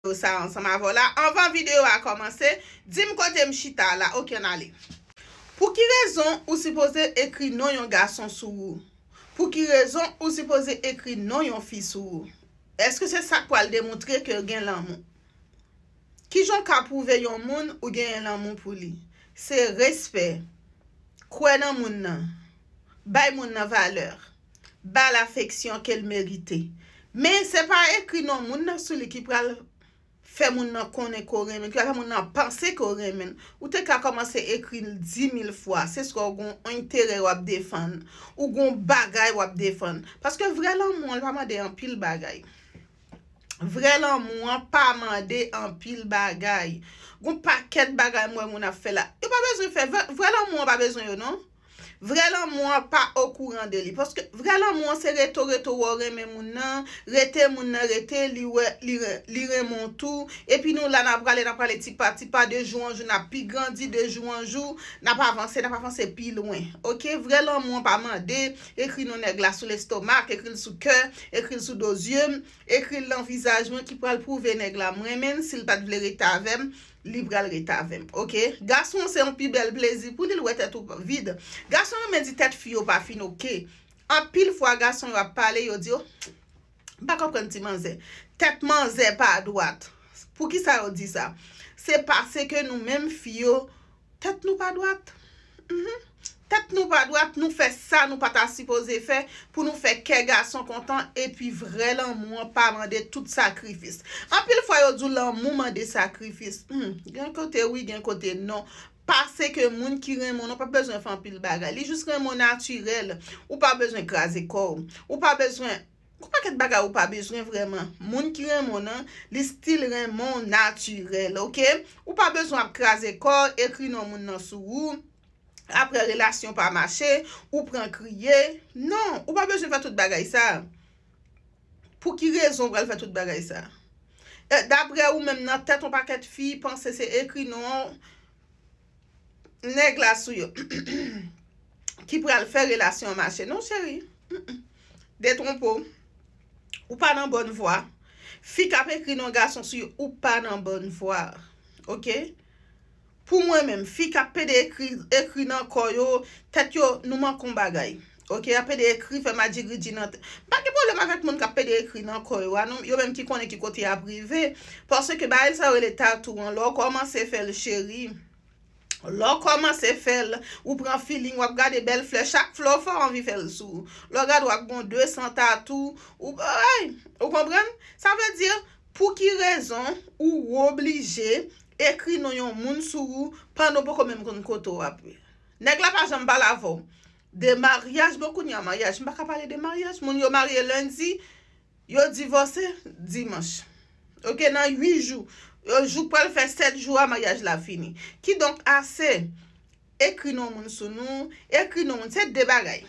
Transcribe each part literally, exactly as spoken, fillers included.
videyo sa ansanm avè w la. Anvan videyo a kòmanse, di m kote m chita la. Oke, ann ale. Pou ki rezon ou sipoze ekri non yon gason sou ou? Pou ki rezon ou sipoze ekri non yon fi sou ou? Èske se sa k pral demontre ke gen lanmou? Kijan w ka pwouve yon moun ou genyen lanmou pou li? Se respè, kwè nan moun nan, bay moun nan valè, ba l afeksyon ke l merite. Men se pa ekri non moun nan sou li ki pral fè moun nan konnen ke w renmen l, ki pral fè moun nan panse ke w renmen l. Ou te ka kòmanse ekri l dimil fwa, se swa w gen yon enterè w ap defann, ou gen yon bagay w ap defann. Paske vrè lanmou an, li pa mande anpil bagay. Vrè lanmou an pa mande anpil bagay. Gon pakèt bagay m wè moun ap fè la. Yo pa bezwen fè. Vrè, vrè lanmou an pa bezwen yo, non. Vrè lanmou an pa okouran de li. Paske vrè lanmou an se rete w, rete w wè w renmen moun nan, rete moun nan rete, li wè, li, re- li renmen w tou. Epi nou la, n ap prale, n ap prale ti pa ti pa, de jou an jou, n ap pi grandi, de jou an jou, n ap avanse, n ap avanse pi lwen. Oke? Vrè lanmou an pa mande ekri non nèg la sou lestomak, ekri l sou kè, ekri l sou do zye m, ekri l nan vizaj mwen ki pral pwouve nèg la m renmen l, si l pa t vle rete avè m, li pral rete avè m. Oke? Gason se yon pi bèl plezi pou li, l wè tèt ou vid. Gason renmen di tèt fi yo pa fin oke. Anpil fwa, gason yo ap pale, yo di, "Oh, m pa konprann ti manzè. Tèt manzè pa dwat." Pou ki sa yo di sa? Se paske nou menm fi yo, tèt nou pa dwat. Mhm. Tèt nou pa dwat, nou fè sa nou pa ta sipoze fè pou nou fè kè gason kontan, epi vrè lanmou an pa mande tout sakrifis. Anpil fwa yo di w lanmou mande sakrifis. Hmm, gen kote wi, gen kote non. Paske moun ki renmen w, non, pa bezwen fè anpil bagay. Li jis renmen w natirèl. Ou pa bezwen kraze kò w. Ou pa bezwen Gon pakèt bagay ou pa bezwen vrèman. Moun ki renmen w nan, li still renmen w natirèl, oke? Ou pa bezwen ap kraze kò, ekri non moun nan sou ou. Apre relasyon pa mache, ou pran kriye. Non, ou pa bezwen fè tout bagay sa. Pou ki rezon ou pral fè tout bagay sa? E, dapre ou menm nan tèt yon pakèt fi panse se ekri non nèg la sou yo ki pral fè relasyon an mache. Non, cheri. Mm-mm. Detwonpe w. Ou pa nan bòn vwa. Fi k ap ekri non gason sou yo, ou pa nan bòn vwa. Oke? Pou mwen menm, fi k ap pede ekri, ekri nan kò yo, tèt yo, nou manke yon bagay. Oke? Y ap pede ekri, fè madjigridji nan tèt. M pa gen pwoblèm avèk moun k ap pede ekri nan kò yo a, non. Yo menm ki konnen ki kote y ap rive. Paske bagay sa yo rele tatou an. Lè w kòmanse fè l, cheri, Lè w kòmanse fè l, ou pran feeling, w ap gade bèl flè, chak flè w fè, w anvi fè l sou ou. Lè w gade, w ap gon de san tatou, ou, ay, ou konprann? Sa vle di, pou ki rezon ou oblije ekri non yon moun sou ou pandan w poko menm konn kote w ap ye? Nèg la pa janm pale avè w de maryaj, bon, kounye a maryaj, m pa ka pale de maryaj, moun yo marye lendi, yo divòse dimanch. Oke, nan uit jou, yo jou pral fè sèt jou a, maryaj la fini. Kidonk, ase ekri non moun sou nou, ekri non moun, se de bagay.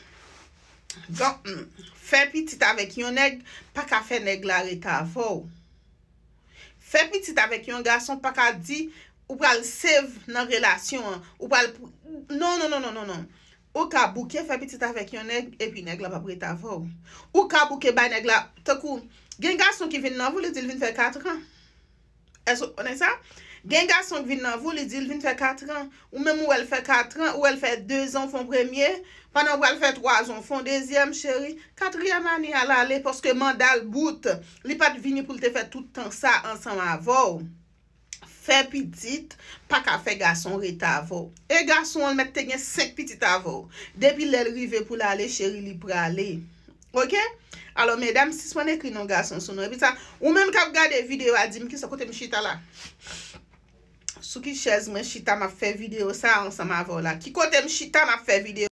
Donk, hmm, fè pitit avèk yon nèg, pa ka fè nèg la rete avè w. Fè pitit avèk yon gason, pa ka di ou pral save nan relasyon an, ou pral pr- non, non, non, non, non, non. Ou ka bouke fè pitit avèk yon nèg, epi nèg la p ap rete avè w. Ou ka bouke bay nèg la, tankou, gen gason ki vin nan vi w, li di l vin fè katran. Èske w konnen sa? Gen gason ki vin nan vi w, li di l vin fè katran. Ou menm ou wè l fè katran, ou wè l fè dezan, w fè yon premye, pandan w pral fè twazan, w fè yon dezyèm, cheri, katriyèm ane a l ale, paske manda l bout. Li pa t vini pou l te fè tout tan sa ansanm avè w. Fè pitit pa ka fè gason rete avè w. E gason an, l mèt te gen senk pitit avè w. Depi lè l rive pou l ale, cheri, li prale. Oke? Alò, medam, sispann ekri non gason sou nou. Epi sa, ou menm k ap gade videyo a, di m kisa, kote m chita la? Sou ki chèz mwen chita, m ap fè videyo sa ansanm avè w la? Ki kote m chita, m ap fè videyo?